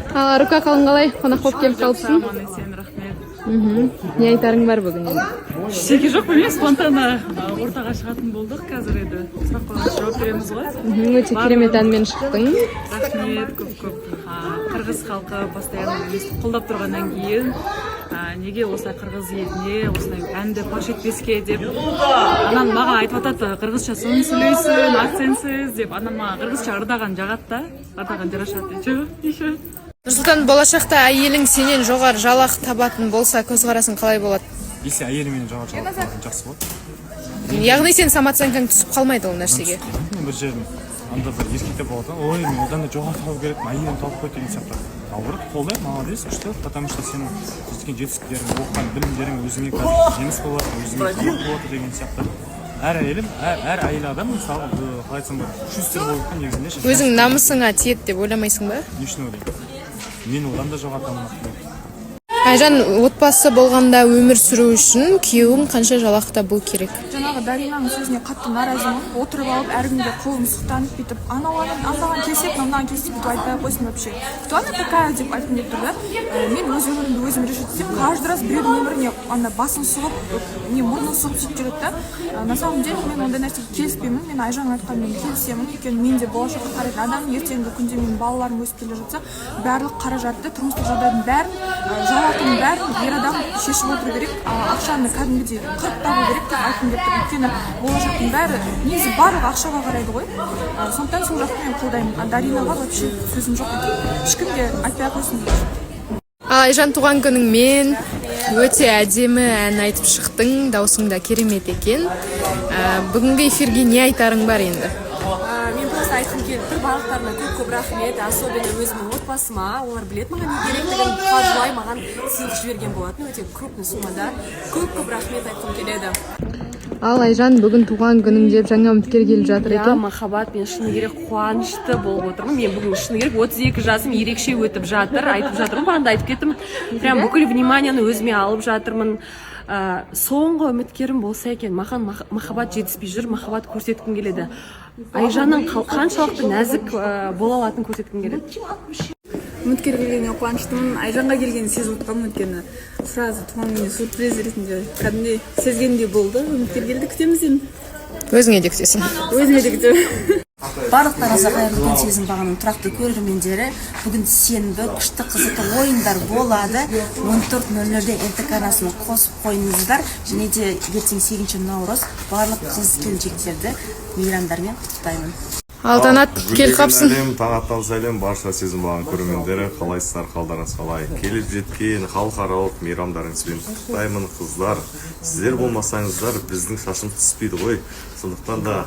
Ал, Арука, қалың қалай? Қонақ болып келіп қалыпсың. Аман есен, рахмет. Не айтарың бар бүгін енді? Ештеңе жоқ, білмеймін, спонтанно ортаға шығатын болдық. Қазір енді сұрақ қойған, жауап береміз ғой. Өте керемет әнмен шықтың. Рахмет көп көп. Қырғыз халқы постоянно өстіп қолдап тұрғаннан кейін, неге осылай қырғыз еліне осылай әнді паш етпеске деп. Анам маған айтып жатады: «Қырғызша соны сөйлейсің, акцентсіз», — деп. Анам маған қырғызша ырдаған жағады да, ырдаған жарашады. Еще еще. Нұрсұлтан, болашақта әйелің сенен жоғары жалақы табатын болса, көзқарасың қалай болады? Если әйелім менен жоғары жалақы табатын, жақсы болады. Яғни сен самооценкаң түсіп қалмайды ол нәрсеге? Мен бір жерім анда бір еркектер болады: «Ой, мен одан да жоғары табу керек, әйелім тауып қойды», — деген сияқты. Наоборот, қолдаймын, молодец, күшті, потому что сенің жеткен жетістіктерің, оқыған білімдерің өзіңе қазір жеміс болады, өзіңе тамақ болады деген сияқты. Әр әйелім, әр әйел адам, мысалы, қалай айтсам болады, шустер болу керек негізінде ше. Өзің намысыңа тиеді деп ойламайсың ба? Не үшін ойлаймын? Мен одан да жоғары табамын. Айжан, отбасы болғанда өмір сүру үшін күйеуің қанша жалақы табу керек? Жаңағы Даринаның сөзіне қатты наразымын. Отырып алып, әркімге қолын сұқтанып, бүйтіп анау анаған келіседі, мынау мынаған келіседі, бүйтіп айтпай ақ қойсын. Вообще, кто она такая деп айтқым келіп тұр да. Мен өз өмірімді өзім решить етсем, каждый раз біреудің өміріне ана басын сұғып, не, мұрнын сұғып сөйтіп жүреді да. На самом деле мен ондай нәрсеге келіспеймін. Мен Айжанның айтқанымен келісемін, өйткені мен де болашаққа қарайтын адаммын. Ертеңгі күнде менің балаларым өсіп келе жатса, барлық қаражатты, тұрмыстық жағдайдың бәрін, жалақының бәрін ер адам шешіп отыру керек, ақшаны кәдімгідей қырып табу керек деп айтқым келіп тұр. Өйткені болашақтың бәрі, негізі барлығы ақшаға қарайды ғой. Сондықтан сол жақты мен қолдаймын. А Даринаға вообще сөзім жоқ, ешкімге айтпай ақ қойсын. Ал, Айжан, туған күніңмен! Өте әдемі ән айтып шықтың, даусың да керемет екен. Бүгінгі эфирге не айтарың бар енді? Мен просто айтқым келіп тұр: барлықтарына көп көп рахмет, особенно өзімнің отбасыма. Олар біледі маған не керектігін, қаржылай маған сыйлық жіберген болатын, өте крупный суммада. Көп көп рахмет айтқым келеді. Ал, Айжан, бүгін туған күнің деп жаңа үміткер келіп жатыр Иә. екен. Махаббат, мен шыны керек қуанышты болып отырмын. Мен бүгін, шыны керек, 32 жасым ерекше өтіп жатыр. Айтып жатырмын, бағана да айтып кеттім, прям бүкіл вниманияны өзіме алып жатырмын. Соңғы үміткерім болса екен. Маған махаббат жетіспей жүр, махаббат көрсеткім келеді. Айжанның қаншалықты нәзік бола алатынын көрсеткім келеді. Үміткер келгеніне қуаныштымын. Айжанға келгенін сезіп отқанмын, өйткені сразу туған күніне сюрприз ретінде кәдімгідей сезгендей болды. Үміткер келді, күтеміз енді. Өзіңе де күтесің. Өзіме де күтемін. Барлықтарыңызға қайырлы күн, Сезім бағының тұрақты көрермендері! Бүгін сенбі, күшті қызықты ойындар болады. 14.00-де НТК арнасын қосып қойыңыздар. Және де ертең 8 наурыз, барлық қыз келіншектерді мейрамдармен құттықтаймын. Ал, Танат, келіп қалыпсың. Әлем, таң аттан сәлем, барша Сезім бағын көрермендері! Қалайсыздар, қалдарыңыз қалай? Келіп жеткен халықаралық мейрамдарыңызбен құттықтаймын, қыздар! Сіздер болмасаңыздар, біздің шашымыз түспейді ғой. Сондықтан да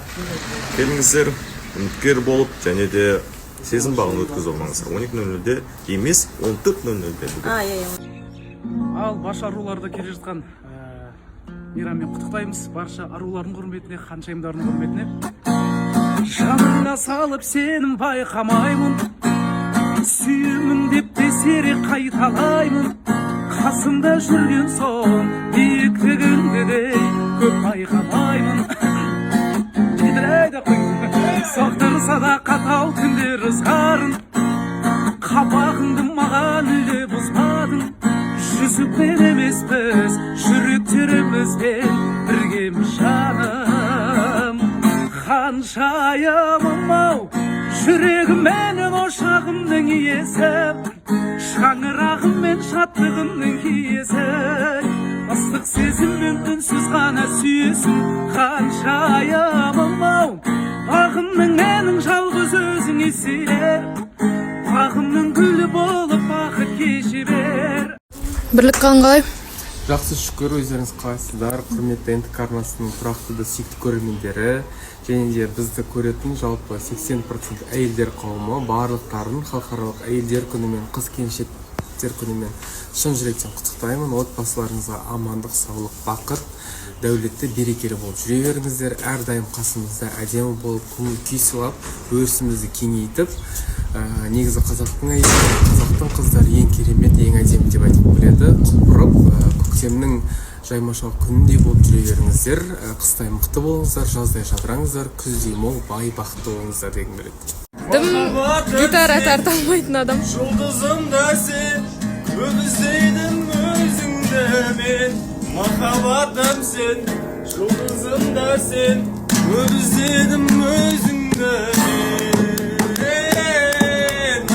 келіңіздер үміткер болып және де Сезім бағын өткізіп алмаңыздар. 12.00-де емес, 14.00-де бүгін. А, иә. Ал барша аруларды келе жатқан мейраммен құттықтаймыз. Барша арулардың құрметіне, ханшайымдардың құрметіне. Жаныңа салып сенім байқамаймын, сүйемін деп те сирек қайталаймын. Қасымда жүрген соң биіктігіңді де көп байқамаймын. Жігіттер, қойыңыз. Соқтырса да қатал түндер ызғарын, қабағыңды маған мүлде бұзбадың. Жүзікпен емес, біз жүректерімізбен біргеміз, жаным, ханшайымым ау. Жүрегім менің, ошағымның иесі, шаңырағым мен шаттығымның киесі. Ыстық сезіммен үнсіз ғана сүйесің, ханшайымым ау. Бағымның менің жалғыз өзіңе сенер, бағымның гүлі болып бақыт кеше бер. Бірлік, қалың қалай? Жақсы, шүкір. Өздеріңіз қалайсыздар, құрметті НТК арнасының тұрақты да сүйікті көрермендері және де бізді көретін жалпы 80% әйелдер қауымы? Барлықтарын халықаралық әйелдер күнімен, қыз келіншектер күнімен шын жүректен құттықтаймын. Отбасыларыңызға амандық, саулық, бақыт, дәулетті, берекелі болып жүре беріңіздер. Әрдайым қасымызда әдемі болып, көңіл күй сыйлап, өрісімізді кеңейтіп, негізі қазақтың әйелі, қазақтың қыздары ең керемет, ең әдемі деп айтқым келеді. Құлпырып, көктемнің Жаймашуақ күніндей болып жүре беріңіздер. Қыстай мықты болыңыздар, жаздай жадыраңыздар, күздей мол, бай, бақытты болыңыздар дегім келеді. Дым гитара тарта алмайтын адам. Жұлдызым да сен, көп іздедім өзіңді мен. Махаббатым сен, жұлдызым да сен, көп іздедім өзіңді мен.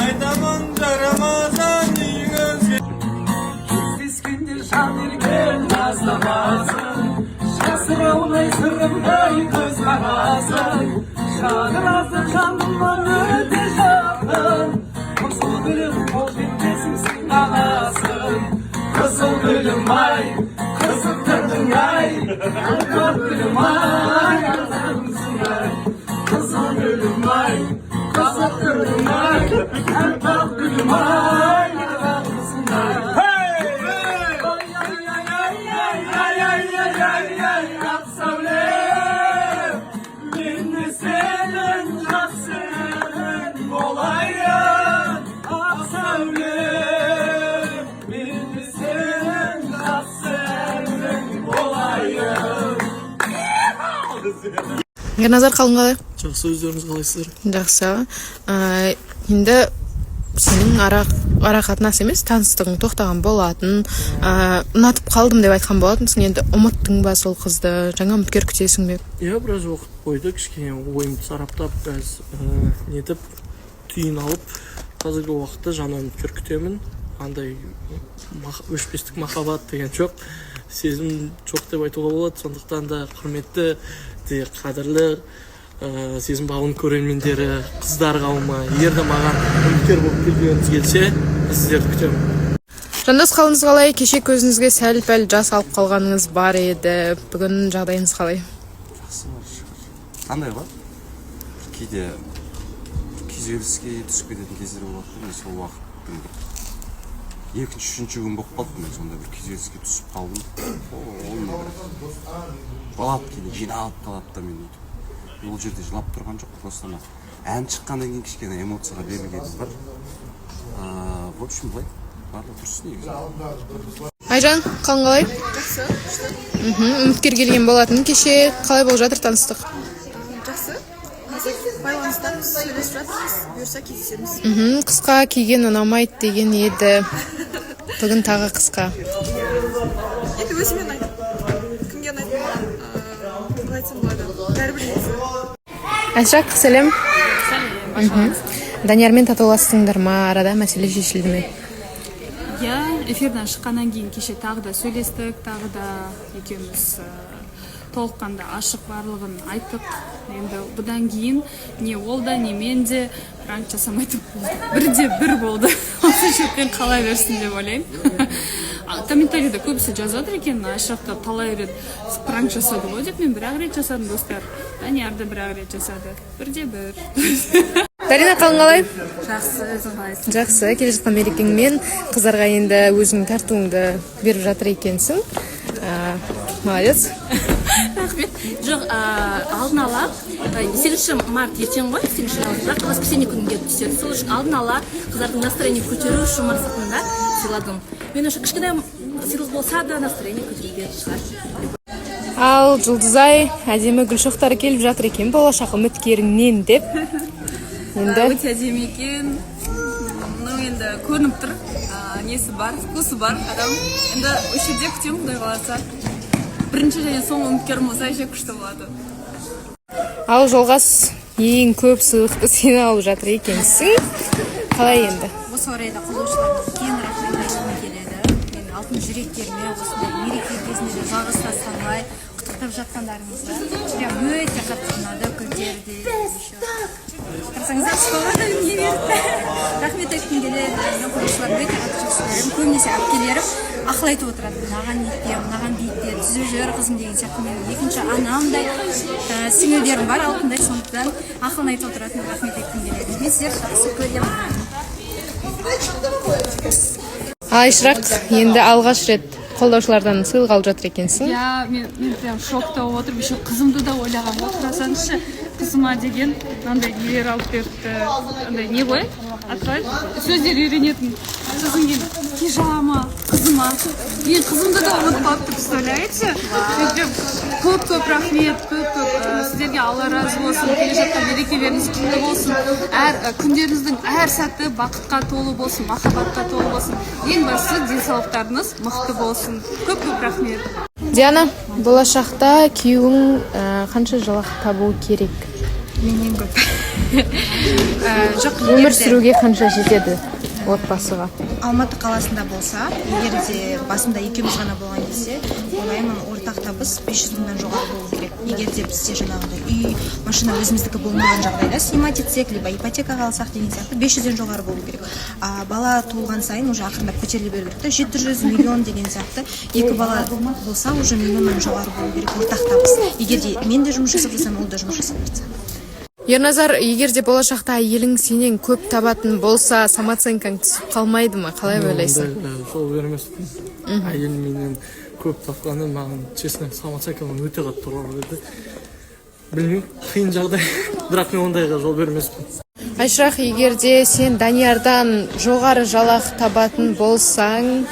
Айтамын жарамазан үйіңізге. Кездескенде жан ерген наздамасын, жасыра алмай сырымдай көз қарасын. Жадырасың жаныма өте жақын. Қызыл гүлім, қол жетпесің сен ғанасың. Қызыл гүлім ай, қызықтырдың ай, аппақ гүлім ай, адамсың ай. Қызыл гүлім ай, қызықтырдың ай, аппақ гүлім ай, адамсың ай. Ай, ай, ай, ай, ай, ай, ай, ай, ай, ақ сәулем, мен де сенің жақсы болайын. Ақ сәулем, мен де сенің жақсы болайын. Ерназар, қалың қалай? Жақсы, өздеріңіз қалайсыздар? Жақсы. Енді сенің ара қатынас емес, таныстығың тоқтаған болатын. Ұнатып қалдым деп айтқан болатынсың. Енді ұмыттың ба сол қызды? Жаңа үміткер күтесің бе? Иә, біраз уақыт бойды кішкене ойымды сараптап, біраз нетіп, түйін алып, қазіргі уақытта жаңа үміткер күтемін. Андай өшпестік махаббат деген жоқ, сезім жоқ деп айтуға болады. Сондықтан да, құрметті де қадірлі Сезім бағының көрермендері, қыздар қауымы, егер де маған үміткер болып келгіңіз келсе, сіздерді күтемін. Жандос, қалыңыз қалай? Кеше көзіңізге сәл пәл жас алып қалғаныңыз бар еді. Бүгін жағдайыңыз қалай? Жақсы бар, шүкір. Қандай ғой, кейде күйзеліске түсіп кететін кездер болады да. Мен сол уақыттың бір екінші, үшінші күн болып қалды, мен сондай бір күйзеліске түсіп қалдым. Ол бір болады, кейде жиналып қалады да. Мен өйтіп ол жерде жылап тұрған жоқ, просто ана ән шыққаннан кейін кішкене эмоцияға берілгенім бар. В общем, былай барлығы дұрыс негізі. Айжан, қалың қалай? Жақсы, күшті. Үміткер келген болатын кеше. Қалай болып жатыр таныстық? Жақсы, қазір байланыстамыз, сөйлесіп жатырмыз, бұйырса, кездесеміз. Қысқа киген ұнамайды деген еді, бүгін тағы қысқа. Енді өзіме ұнайды, кімге ұнайды маған, қалай айтсам болады, бәрібір негізі. Айшақ, сәлем. Даниярмен татуластыңдар ма? Арада мәселе шешілді ме? Иә, эфирден шыққаннан кейін кеше тағы да сөйлестік, тағы да екеуміз толыққанды ашық барлығын айттық. Енді бұдан кейін не ол да, не мен де пранк жасамайтын болдық. Бірде бір болды, осы шетпен қала берсін деп ойлаймын. Комментарийде көбісі жазып жатыр екен, Айшырақта талай рет пранк жасады ғой деп. Мен бір ақ рет жасадым, достар. Данияр да бір ақ рет жасады, бірде бір. Дарина, қалың қалай? Жақсы, өзің қалайсың? Жақсы. Келе жатқан мерекеңмен! Қыздарға енді өзіңнің тартуыңды беріп жатыр екенсің. Молодец. Рахмет. Жоқ, алдын ала, 8 март ертең ғой, 8 наурыз, бірақ воскресенье күні келіп түседі. Сол үшін алдын ала қыздардың настроение көтеру үшін мақсатында сыйладым. Мен үшін кішкене сыйлық болса да, настроение көтеруге шығар. Ал Жұлдызай, әдемі гүл шоқтары келіп жатыр екен болашақ үміткеріңнен деп енді. Өте әдемі екен. Ну, енді көрініп тұр, несі бар, вкусы бар адам. Енді осы жерде күтемін, құдай қаласа, бірінші және соңғы үміткерім болса, еще күшті болады. Ал Жолғас, ең көп сыйлықты сен алып жатыр екенсің. Қалай енді? Осы орайда қолдаушыларға үлкен рахмет айтқым келеді. Менің алтын жүректеріме осындай мереке кезінде де жалғыз тастамай құттықтап жатқандарыңызға. Прям өте қатты ұнады гүлдер де еще. Қарасаңыздар, шоколад не берді. Рахмет айтқым келеді. Мен қолдаушыларымды өте қатты жақсы көремін. Көбінесе әпкелерім ақыл айтып отырады, мынаған үйтпе, мынаған бүйтпе, түзу жүр, қызым деген сияқты. Менің екінші анамдай сіңілдерім бар алтындай, сондықтан ақылын айтып отыратын, рахмет айтқым келеді. Мен сіздерді жақсы көремін. Айшырақ, енді алғаш рет қолдаушылардан сыйлық алып жатыр екенсің. Иә, мен прям шокта болып отырмын. Еще қызымды да ойлаған ғой, қарасаңызшы, қызыма деген мынандай нелер алып беріпті. Андай не ғой, аты қалай, сөздер үйренетін. Сосын кейін пижама қызыма, мен қызымды да ұмытпапты, представляете? Мен прям көп көп рахмет, көп көп сіздерге Алла разы болсын. Келе жатқан мерекелеріңіз құтты болсын, әр күндеріңіздің әр сәті бақытқа толы болсын, махаббатқа толы болсын, ең бастысы денсаулықтарыңыз мықты болсын. Көп көп рахмет. Диана, болашақта күйеуің қанша жалақы табуы керек? Менен көп. Жоқ, Өмір егер де сүруге қанша жетеді отбасыға? Алматы қаласында болса, егер де басында екеуміз ғана болған кезде, ойлаймын, ортақ табыс 500 мыңнан жоғары болу керек. Егер де бізде жаңағыдай үй, машина өзіміздікі болмаған жағдайда, снимать етсек либо ипотекаға алсақ деген сияқты, 500-ден жоғары болу керек. А бала туылған сайын уже ақырындап көтеріле беру керек та, 700, миллион деген сияқты. Екі бала болса, уже миллионнан жоғары болу керек ортақ табыс, егер де мен де жұмыс жасап жатсам, ол да жұмыс жасап жатса. Ерназар, егер де болашақта әйелің сенен көп табатын болса, самооценкаң түсіп қалмайды ма? Қалай ойлайсың? Ондай жол бермеспін. Әйелім менен көп тапқаны маған, честно, самооценкам өте қатты тұрып еді. Білмеймін, қиын жағдай, бірақ мен ондайға жол бермеспін. Айшырақ, егер де сен Даниярдан жоғары жалақы табатын болсаң,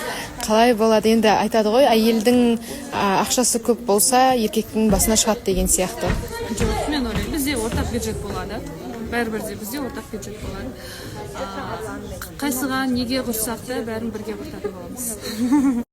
қалай болады? Енді айтады ғой, әйелдің ақшасы көп болса, еркектің басына шығады деген сияқты. Жоқ, мен ойлаймын, бізде ортақ бюджет болады бәрібір де, бізде ортақ бюджет болады. Қайсыға неге құртсақ та, бәрін бірге құртатын боламыз.